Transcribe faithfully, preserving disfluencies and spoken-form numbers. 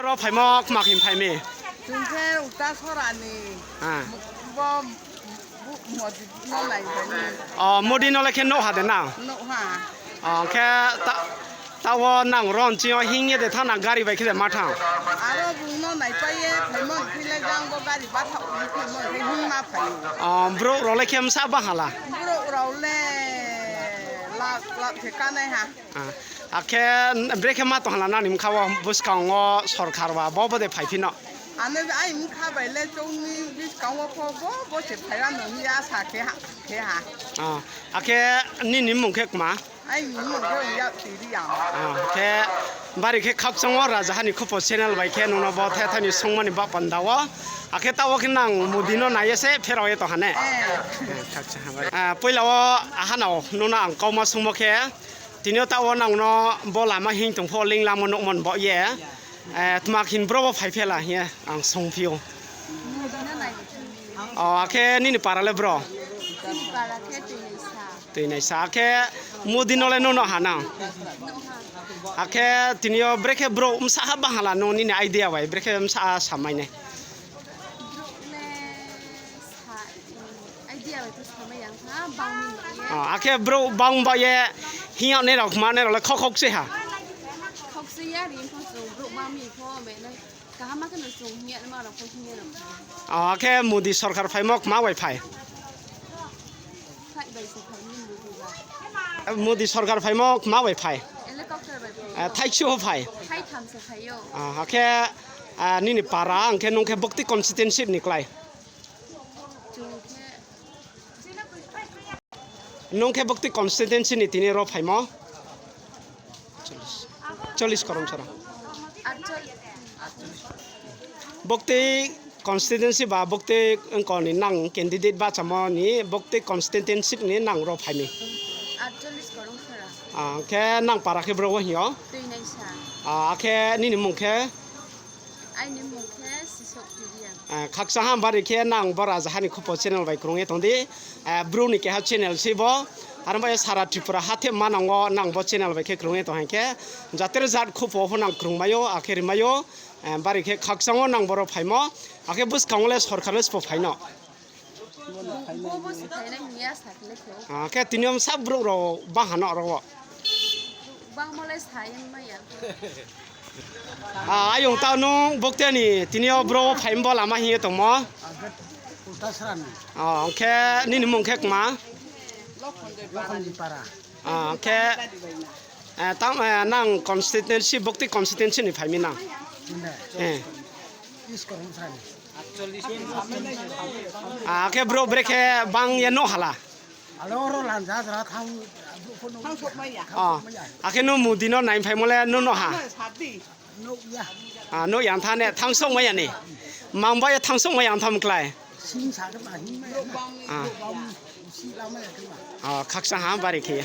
Ro phaimo kma khe phai mi? Chung khe Uta Sora ni. Ah. Bo, bu, Modi no nai phai mi. O, Modi no le khe nuh ha de na? Nuh ha. O, khe ta, taoh wo nang ron ching yo hing ye de thanng na gari bai khe de ma thanng? Aro bung no naipai ye phaimo ni khe le jang bo gari batha ong phaimo ni khe hing ma phai. O, brouh rao le khe bsa ba hala? Brouh rao le lak, lak khe kanai ha. Ah, akhe brekhe ma tong hala nang ni bkha wo buskang wo sorkar ba bo bo de phaiphi no? Ano ai bkha bai le choung ni buskang wo pho bo bo se phai ra no hing ya sa khe ha, khe ha. Ah, akhe nini mmung khe kma? Ai ni mmung khe ong ya Tiriang. Ah, khe bari khe khakchang wo Rajaha ni Khupo channel bai khe nung no bo the thani songmo ni ba panda wo. Akhe taoh wo khe nang Modi no nai ye se pherao ye tong ha ne? Eh. Eh, khakchang ha bari. Ah, poila wo ahanao nung no ang kauma songmo khe, tini yo taoh wo nang no bo lama hing tong pho, ling lamo nuhmo ni baoh ye. Eh, tma khe bro bo phai phe la hing ye ang songphi ou. O, akhe nini para le bro? Chini para khe Tuinaisa. Tuinaisa, akhe Modi no le nuh nuh ha nang? Nuh ha. Akhe tini yo brekhe brouh bsa ha ba hala nung nini idea bai, brekhe bsa samai nai? Brouh le sa, idea bai pho samai ya ha, bang mi ye. O, akhe brouh bang ba ye hing yag nai rao, kma nai rao le khok khok se ha? Khok se ya ri pho chung brouh bang mi pho me nai. Kaham khe no chung hing ya ma rao pho hing ya rao. O, akhe Modi sorkar phaimo kma bai phai? Flight bai se phai mi Modi ba. Modi sorkar phaimo kma bai phai? Helicopter bai phai. Eh, thaikchu phai? Thaitham se phai ou. Ah, akhe, ah, nini para, ang khe nung khe bukti constituency ni klái? Chung khe Nung khe bukti constituency ni tini ro phaimo? Chollis korom sara. Bukti constituency ba bukti ongko ni nang candidate bahchamo ni bukti constituency ni nang ro phai mi? Atchollis korom sara. Ah, khe nang para khe bro wo hing yo? Tuinaisa. Ah, akhe nini mmung khe? Aini mmung khe Sisok Tiriang. Ah, khakchang ha bari khe nang bo Rajaha ni Khupo channel bai krung ye tong di. Ah, bru ni keha channel se bo. Aro bai sara Tripura ha the manang wo nang bo channel bai khe krung ye tong hai khe. Jater jat Khupo pho nang krung mai ou, akhe ri mai ou. Ah, bari khe khakchang wo nang boro phaimo. Akhe buskang wo le sorkar le sbo phai no? Bo, bo se phainai hing ya sa khe le khe ou. Ah, khe tini yo bsa brouh rao bang ha no ro wo? Bangmo le sa ye mai ya. Ah, ayong taoh nung bukti ni tini yo bro phai bo lama hing ye tongmo? Ah, khe nini mmung khe kma? Ah, khe, eh, tang, eh, nang constituency, bukti constituency ni phai mi nang? Eh. Ah, khe brouh brekhe bang ye nuh hala? Ah, akhe nung Modi no nai phaimo le nuh nuh ha? Ah, nuh ya tha ne, thangsouh mai ya ni. Mang ba ye thangsouh mai ya tha mklái. Ah. Ah, khakchang ha bari khe.